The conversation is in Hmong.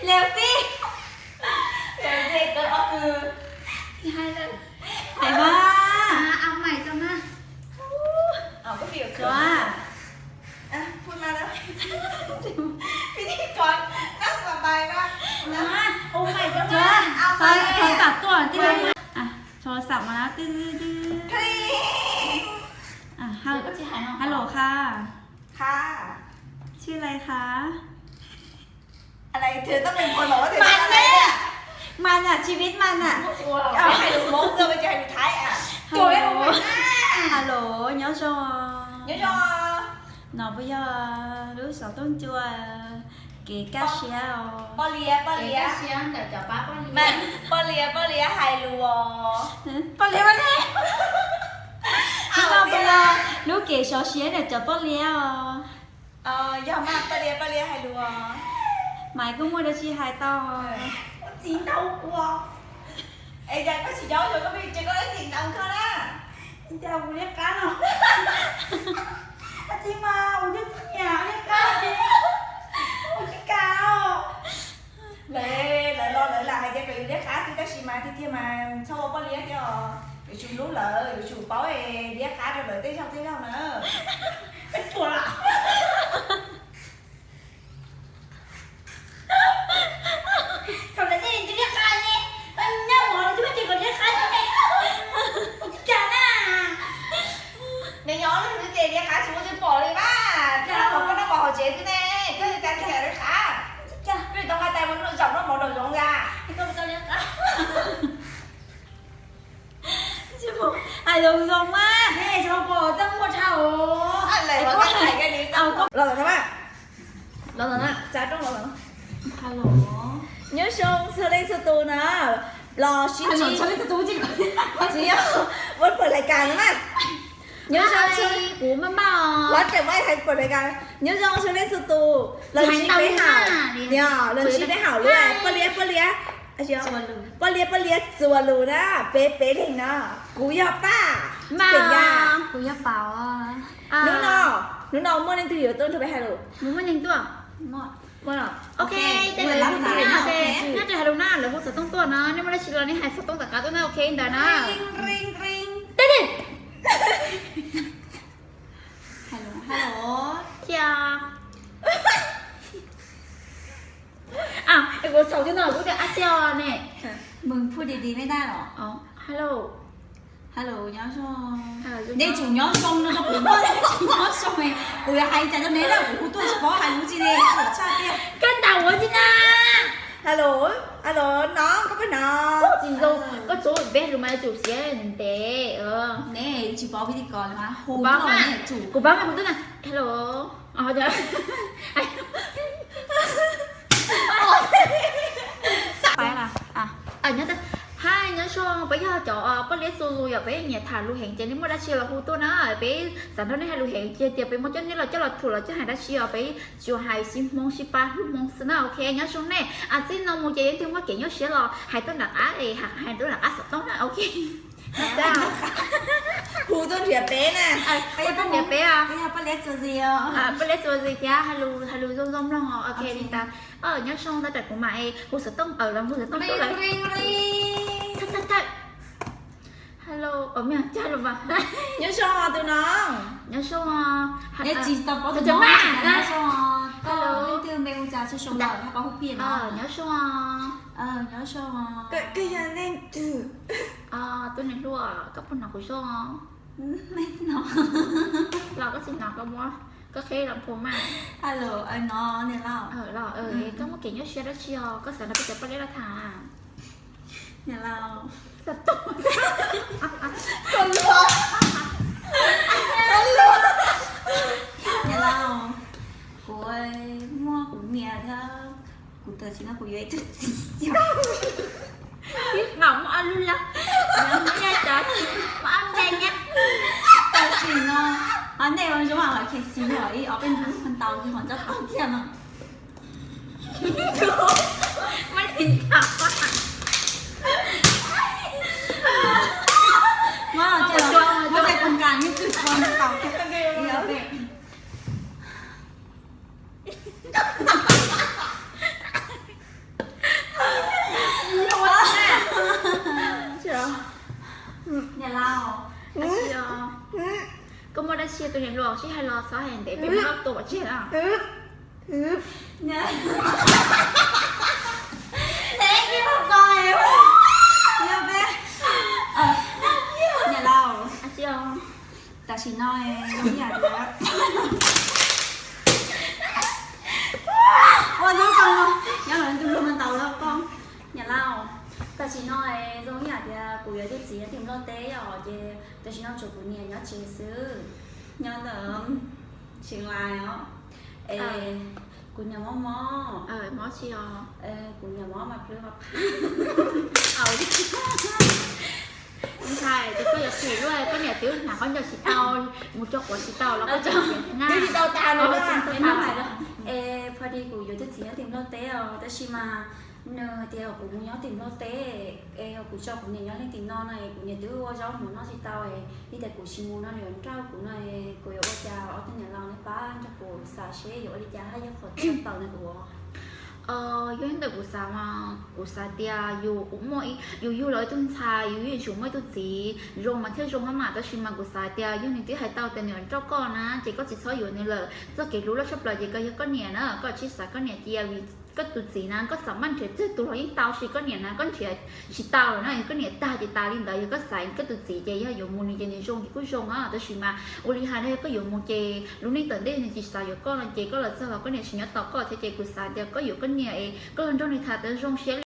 Liam xij. Liam xij, koj ob kws. Hais mas. Ao maiv rau na. Koj phi yuav khaws. Phi tij kos nab mas pai na. Ao maiv rau na. Thov xam tuaj tij. Thov xam mas na tij tij tij. Hello ค่ะ ค่ะ ชื่ออะไรคะ อะไร เธอต้องเป็นคนบอกว่าเธอชื่ออะไรเนี่ย มันอะ ชีวิตมันอะ เอาให้ดูโม้เธอไปจะให้ดูท้ายอ่ะ ฮัลโหล ฮัลโหล nyob zoo โยโย no puas yog lub xov tooj cua kev kaj siab os ปอเลียปอเลีย Poj Liab, Poj Liab hais lus os. Poj Liab, Poj Liab. Lub kev sov siab ntawm cov poj liab os. Yog mas Poj Liab, Poj Liab hais lus os. Maiv, koj muaj dab tsi hais tau? Txiv ntau ua. Es cas koj tsis nco, koj tsis nco koj txiv ntau koj na. Cas kuv liab qab no. Txiv mas kuv twb txiv niam liab qab, kuv tsis kam. Lawv, lawv los lawv lam hais tias kom yus liab qab xwb, tab sis mas tiag tiag mas txhob ua Poj Liab thiab os. Yuav tsum hlub lawv, yuav tsum paub es liab qab rau lawv tej zaug tej zaug na. Peb tsuas lam. Thaum lawv tias yus liab qab ne, koj nyob hauv lawv twb tias kom liab qab xwb ne. Kuv tsis kam na. Nyob nyob lub twb tias liab qab tsis muaj twg pom li mas, koj nyob hauv, koj nyob hauv tsev xwb ne, koj li cas tsis kam liab qab. Koj li tau nqa tais mus zaum noj mov nraum zoov ntag. Koj tau liab qab. Hais zoo zoo mas. Zoo koj txaj muag dhau. Los tau na, los tau na, tsa rooj los tau. Nyob zoo txhua leej txhua tus na, los sib ntsib, tsis yog ua pawg lais kas na. Nyob zoo, kuv maj maj os, los tseem muab hais pawg lais kas. Nyob zoo txhua leej txhua tus, los ntsib peb hauv, los ntsib peb hauv lub Poj Liab, Poj Liab, Poj Liab, Poj Liab txuas lus na, peb peb leeg na. Kuv yog Paj, kuv yog Paj. Hnub no, hnub no muaj leej twg yuav tuaj nrog peb hais lus? Muaj leej twg? Ok, nyob rau hais lus na, lawv hu xov tooj tuaj na, nej muaj dab tsi los nej hais xov tooj tom qab tuaj na, ok ntawd na. Hello. Kuv txhaum cov no kuv tias ab tsi os ne. Mws phuj di di mej daj los. Hello. Hello, nyob zoo. Nej tsum nyob zoo no rau kuv, nyob zoo. Kuv yuav hais cas rau neb na, kuv hu tuaj tsis paub hais lus tsi ne, tshaj tiag. Koj ntaus ua tsi na? Hello, hello, no koj puas hnov? Tsis zoo, koj txhob peb lus mas tsum siab ntev. Neb tsis paub vij di kos li mas hu tuaj, kuv paub mas hu tuaj na. Hello. Hais, nyob zoo, peb yog cov Poj Liab txuas lus yom, peb nyiam tham lus heev ces nej muaj dab tsi los hu tuaj na, peb xav nrog nej hais lus heev, ces tias peb muab coj nej los coj los thuam los coj hais dab tsi os, peb tsuas hais sib hmoob sib pab hlub hmoob xwb na, ok, nyob zoo nej. Txij no mus ces leej twg muaj kev nyuaj siab los hais tuaj nram qab, hais tuaj nram qab xov tooj na, ok. Hu tuaj nrhiav peb na. Hu tuaj nrhiav peb, Poj Liab txuas zis, Poj Liab txuas zis thiab hais lus zoo zoo mloog os, ok, li ntawd. Nyob zoo, tab tom kuv mam hu xov tooj, los hu xov tooj tuaj lawm. Hello, nyob zoo tus no. Nyob zoo, neb tsis tau paub tus no, nyob zoo. Hello, leej twg npe hu cas, soo soo lawm ho paub hu phem no. Nyob zoo. Nyob zoo. Koj yog leej twg? Tus niam hluas, koj puas hnov kuv zoo? Los koj tsis hnov koj muab koj qheb los phuam mas. Hello, no niam laus. Koj muaj kev nyuaj siab dab tsi os, koj xav nrog peb cov Poj Liab los tham? Niam laus, koj luag, koj luag. Niam laus, kuv muaj kuv niam thiab kuv tus txiv no, kuv yuav ib tug txiv. Ib qam muaj ob lub lab, muaj nyiaj cov txiv, muaj ob nyiaj nyiaj. Tam sim no, nej ua zoo mam los khe xis los ib ob peb hnub ntau ces ho nco tau kiag no. Muab los ces, muab ces koos kas yeej twg ko ntau kiag ib ob peb. Niam hluas, sib hais los txhob hais ntev peb muab loj tua pov tseg na. Niam laus, tam sim no zoo ib yam tias, ua ntub koj, nyob los ntub luag mas ntaus los koj. Niam laus, tam sim no zoo ib yam tias kuv yuav tus txiv nyob tim Nplog teb os, ces tam sim no tshuav kuv niam nyob tsev xwb, nyob ntawm Chiang Mai os. Es kuv niam mob mob, mob tsi os, kuv niam mob mas plhws qhov pha. Ntshai ces koj yuav phem luaj, koj niam twb hnav khaub ncaws tsis tau, mus tso quav tsis tau los koj tseem tias na. Es pho di kuv yuav tus txiv nyob tim Nplog teb os, tab sis mas nws tias kuv mus nyob tim Nplog teb es kuv tso kuv niam nyob leej tim no no es kuv niam twb ua zaub mov noj tsis tau es li tias kuv tsis mus no nws yuav nrauj kuv no, kuv yuav ua cas? Ob tug niam laus nej pab nrog kuv xav seb yuav ua li cas haj yog qhov txog tau ntawm kuv. Yog ntawm kuv xav mas kuv xav tias yus kuv muaj, yus yug los ib tug ntxhais, yus yeej tsum muaj ib tug txiv zoo mas thiaj zoo hab mas, tab sis mas kuv xav tias yog nws twb hais tau tias nws yuav nrauj koj na ces koj tsis txhob yuav nws lawm. Txoj kev hlub loj tshaj plaws ces koj yog koj niam na, koj tsis xav koj niam cia li koj tus txiv na, koj xav maj nrhiav txhua tus los yeej tau, tab sis koj niam na koj nrhiav tsis tau lawm na, yog koj niam tag ces tas li ntawd. Yog koj xav koj tus txiv ces yog yuav mus nws ces nws zoo ces kuj zoo os, tab sis mas ua li hais no yog koj yuav mus ces lub neej tom ntej nws tsis xav yuav koj no ces koj los txog los koj niam tsis nyob tos koj thiab ces kuv xav tias koj yuav koj niam es koj los nrog nws tham tas zoo siab